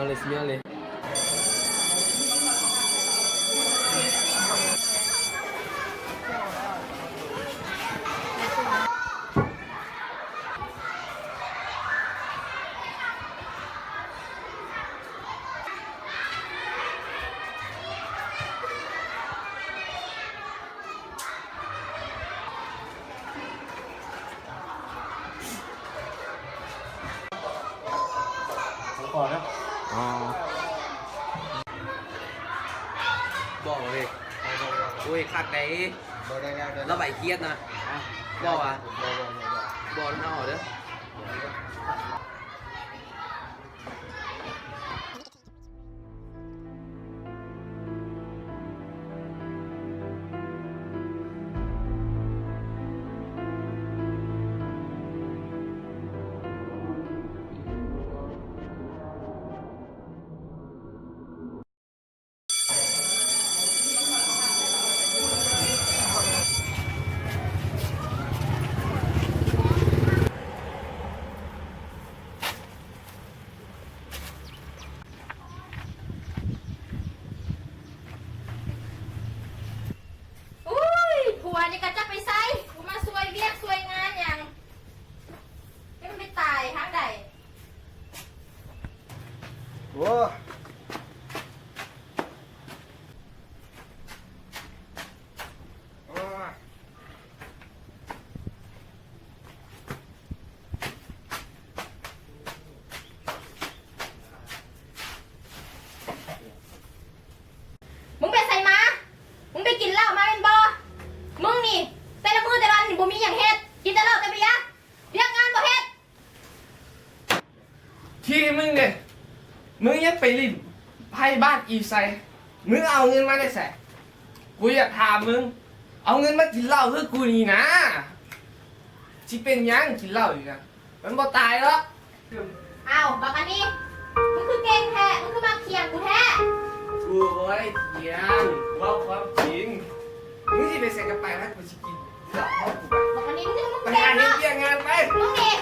ເລີຍ ສຸດຍອດເລີຍ. ຂໍເດີ ອໍ ບໍ່ເລີຍ. ໂອ້ຍ ຄັກໃດ໋ ບໍ່ໄດ້ແລ້ວ ລະໄວຄຽດນະ ບໍ່ວະ ບໍ່ ບໍ່ ບໍ່ ບໍ່ ບໍ່ນຳເອົາເດີ. ໂອ້ຍ ຜົວນີ້ກະຈັກໄປໃສ ບໍ່ມາຊ່ວຍວຽກຊ່ວຍງານຫຍັງ ຈັກມັນໄປຕາຍທາງໃດ. ໂອ້ ໂອ້ຍ. ມຶງໄປໃສມາ? ມຶງໄປກິນເຫຼົ້າມາແມ່ນບໍ່? ມຶງນີ້ແຕ່ລະມື້ແຕ່ລະວັນນີ້ບໍ່ມີຫຍັງເຮັດ ກິນແຕ່ເຫຼົ້າແຕ່ເບຍ ວຽກງານບໍ່ເຮັດ. ທີ່ມຶງເດ້ ມຶງຍັງໄປຫຼິ້ນໄພ້ບ້ານອີ່ໃສ? ມຶງເອົາເງິນມາແຕ່ໃສ? ກູຢາກຖາມມຶງ ເອົາເງິນມາກິນເຫຼົ້າຄືກູນີ້ນາ ຊິເປັນຫຍັງກິນເຫຼົ້ານີ້ນະ ມັນບໍ່ຕາຍດອກ. ອ້າວ ບັກອັນນີ້ ມຶງຄືເກັ່ງແທ້ ມຶງຄືມັກຖຽງກູແທ້? ກູບໍ່ໄດ້ຖຽງ ເວົ້າຄວາມຈິງ. ມຶງຊິໄປໃສກະໄປ ຫາກູຊິກິນເຫຼົ້າຂອງກູໄປ. ບັກອັນນີ້ ມຶງຄື ມຶງ ໄປຫາເຮັດວຽກງານໄປ ມຶງນີ້.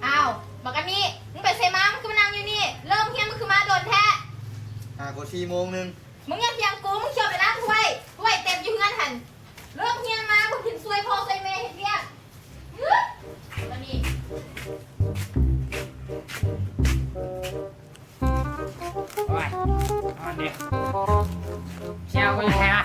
ອ້າວ ບັກອັນນີ້ ມຶງໄປໃສມາ? ມຶງຄືມານັ່ງຢູ່ນີ້ ເລີກຮຽນ ມຶງຄືມາດົນແທ້? ຫາກວ່າສີ່ໂມງໜຶ່ງ. ມຶງຢ່າຖຽງກູ ມຶງເຂົ້າໄປລ້າງຖ້ວຍ ຖ້ວຍເຕັມຢູ່ເຮືອນຫັ້ນ. ເລີກຮຽນມາ ບໍ່ເຫັນຊ່ວຍພໍ່ຊ່ວຍແມ່ເຮັດວຽກ. ຫຶ ບັກອັນນີ້. ໂອ້ຍ ອ່ອນເດ້ ແຊວໄປແລ້ວ.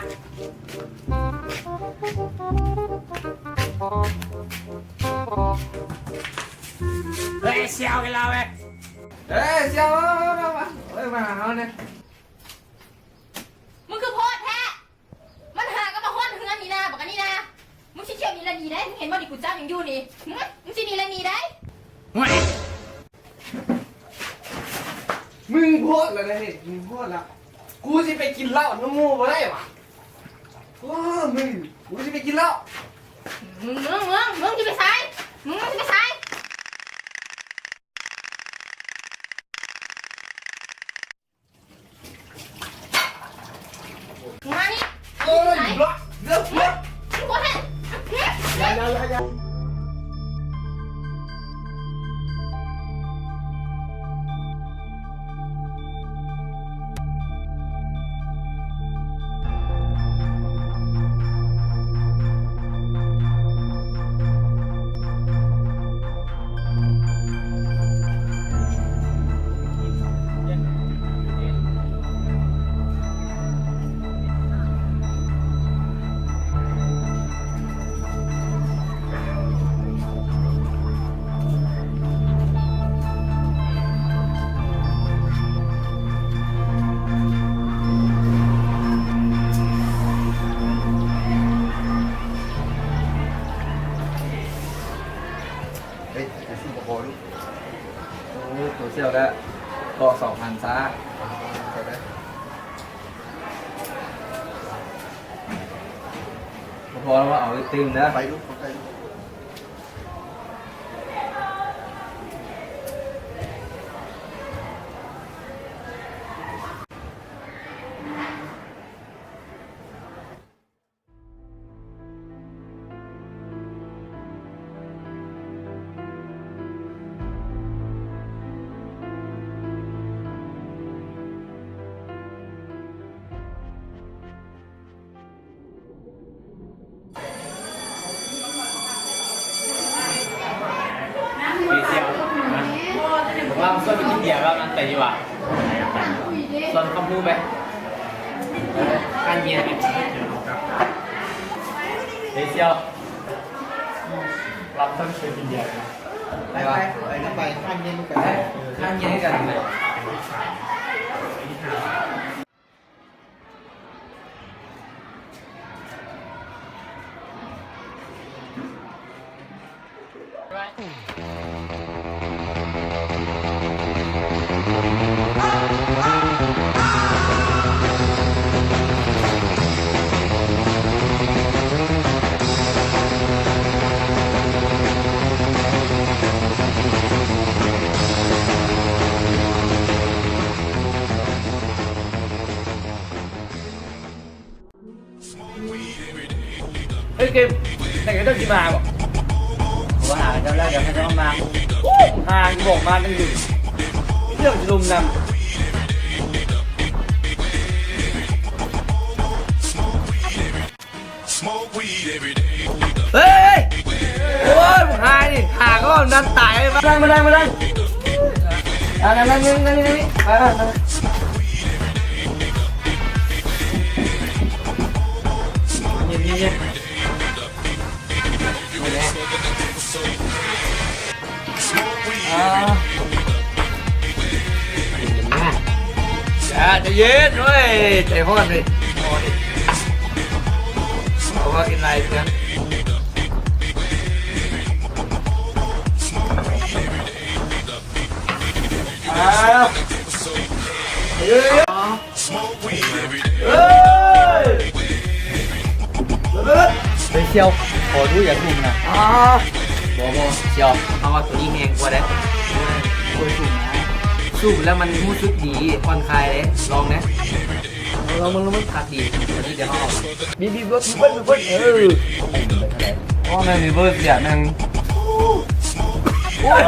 ເຮີ້ຍ ແຊວກັນແລ້ວເວີຍ. ເອີ ແຊວ ມາ ມາ ມາ ເອີ ມາຫາເຮົາແດ່. ມຶງຄືໂພດແທ້. ມັນຫາກະມາຮອດເຮືອນນີ້ນາ ບັກອັນນີ້ນາ. ມຶງຊິທ່ຽວໜີລະໜີໄດ໋ ມຶງເຫັນບໍ່ນີ້ ກູຈ້າງຍັງຢູ່ນີ້. ຫຶ ມຶງຊິໜີລະໜີໄດ໋. ໂອ້ຍ ມຶງໂພດລະເດ້ ມຶງໂພດລະ. ກູຊິໄປກິນເຫຼົ້ານຳໝູ່ບໍ່ໄດ້ຫວາ? ໂອ້ ມຶງ ກູຊິໄປກິນເຫຼົ້າ. ມຶງ ມຶງ ມຶງ ມຶງຊິໄປໃສ? ມຶງ ມຶງຊິໄປໃສ? ມານີ້ ໂອ້ຍ ໄປ ບລັອກ ເດີ ບລັອກ ບໍ່ເຫັນ ຢ່າ ຢ່າ ຢ່າ ຢ່າ. ເຮີ້ຍ ໄປຊື້ປາຄໍດູ. ໂອ້ ໂຕສ່ຽວກະເກາະສອງພັນຊາ. ບໍ່ພໍແລ້ວ ເອົາອີກຕື່ມເດີ. ໄປລູກ ໄປລູກ. ໂ ໄປດີກວ່າ ຊວນຄຳຮູ້ໄປ ການຮຽນ ເດຊຽວ ລັບເພິ່ນໄປກິນເບຍ ໄປວ່າ ໄປນຳໄປ ການຮຽນກັນ ການຮຽນກັນໄປ. ເຮີ້ຍ ເກມ ແຂ່ງກັນເຈົ້າຊິມາບໍ່? ບໍ່ຫາເຈົ້າແລ້ວ ດຽວເຂົາຈະມາ. ຫາ ບອກມາຕັ້ງຢູ່ ເລື່ອງຊິລົມນຳ. ເຮີ້ຍ ໂອ້ຍ ບັກຫານີ້ ຫາກໍນັ້ນຕາຍ. ມານັ່ງ ມານັ່ງ ມານັ່ງ ນັ່ງ ນັ່ງ ນັ່ງ ມາ ເຢັນ ເຢັນ ເຢັນ. ອ່າ ຢ່າ ໃຈເຢັນເວີຍ ໃຈຮ້ອນເວີຍ ເອົາວ່າກິນຫຼາຍເພື່ອນ. ອ່າ ເອີຍ ເອີຍ ເອີຍ ເຊວ ຂໍດູຢາກສູບນະ. ອ່າ ບໍ່ ບໍ່ ເຊວ ເພາະວ່າໂຕນີ້ແຮງກວ່າເດ້. ໂອ້ຍ ສູບນະ ສູບແລ້ວມັນຮູ້ສຶກດີ ຜ່ອນຄາຍເດ້ ລອງແດ່. ລອງເບິ່ງ ລອງເບິ່ງ ຄັກດີ. ດຽວເຮົາເອົາ ບີບ ບີບລົດ ບີບເບິດ ບີບເບິດ ເອີ ອໍ ແມ່ນບີບເບິດ ສຽດໜຶ່ງ. ໂອ້ຍ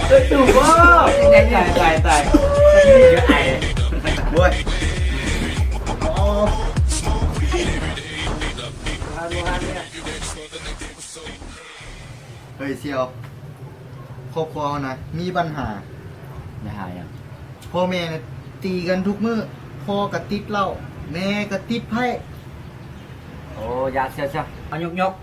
ເອີຍ ສູບບໍ່? ຕາຍ ຕາຍ ຕາຍ ຕາຍ ໂອ້ຍ ໂອ້ຍ. ເຮີ້ຍ ສ່ຽວ ຄອບຄົວເຮົານະມີບັນຫາ. ບັນຫາຫຍັງ? ພໍ່ແມ່ນະຕີກັນທຸກມື້ ພໍ່ກະຕິດເຫຼົ້າ ແມ່ກະຕິດໄພ້. ໂອ້ ຢ່າ ສ່ຽວ ສ່ຽວ ເອົາຍົກໆ.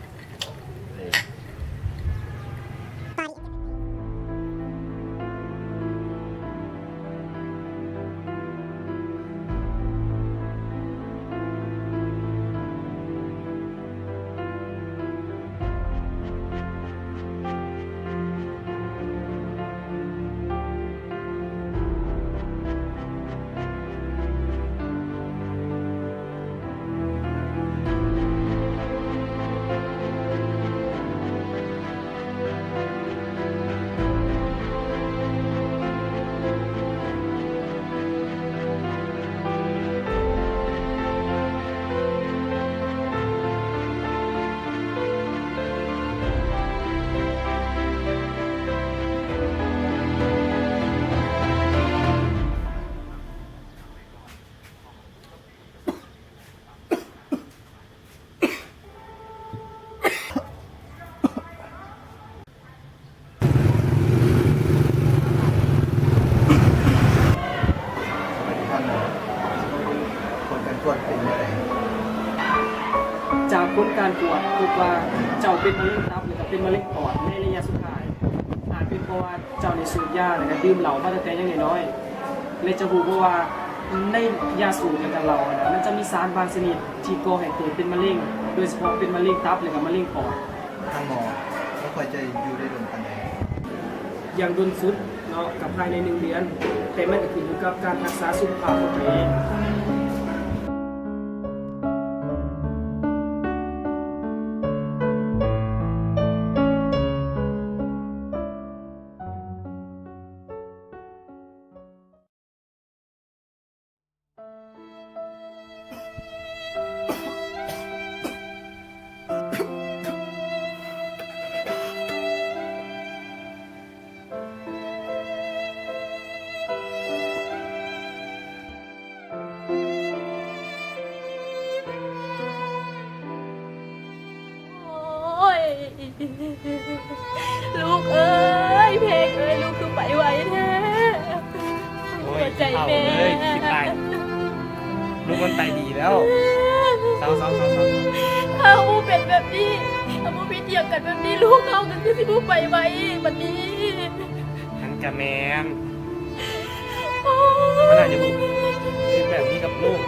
ຈາກຜົນການກວດພົບວ່າເຈົ້າເປັນມະເຮັງຕັບ ແລະ ກະເປັນມະເຮັງປອດໃນໄລຍະສຸດທ້າຍ. ອາດເປັນເພາະວ່າເຈົ້າໄດ້ສູບຢາ ແລະ ກະດື່ມເຫຼົ້າມາຕັ້ງແຕ່ຍັງນ້ອຍໆ ແລະ ເຈົ້າຮູ້ບໍ່ວ່າໃນຢາສູບ ແລະ ກະເຫຼົ້າຫັ້ນນະ ມັນຈະມີສານບາງຊະນິດທີ່ກໍ່ໃຫ້ເກີດເປັນມະເຮັງ ໂດຍສະເພາະເປັນມະເຮັງຕັບ ແລະ ກະມະເຮັງປອດ. ທ່ານໝໍ ແລ້ວຂ້ອຍຈະຢູ່ໄດ້ດົນປານໃດ? ຢ່າງດົນສຸດເນາະ ກະພາຍໃນໜຶ່ງເດືອນ, ແຕ່ມັນກະຂຶ້ນຢູ່ກັບການຮັກສາສຸຂະພາບຂອງຕົວເອງ. ໂອ້ຍ ລູກເອີຍ ເພັງເອີຍ ລູກຄືໄປໄວແທ້. ມັນໄປດີແລ້ວ. ເຊົາໆໆໆ ຖ້າບໍ່ເປັນແບບນີ້ ຖ້າບໍ່ມີຖຽງກັນແບບນີ້ ລູກເຮົາກໍຄືຊິບໍ່ໄປໄວບັດນີ້. ມັນກະແມ່ນ ມັນອາດຈະບໍ່ເປັນແບບນີ້ກັບລູກ.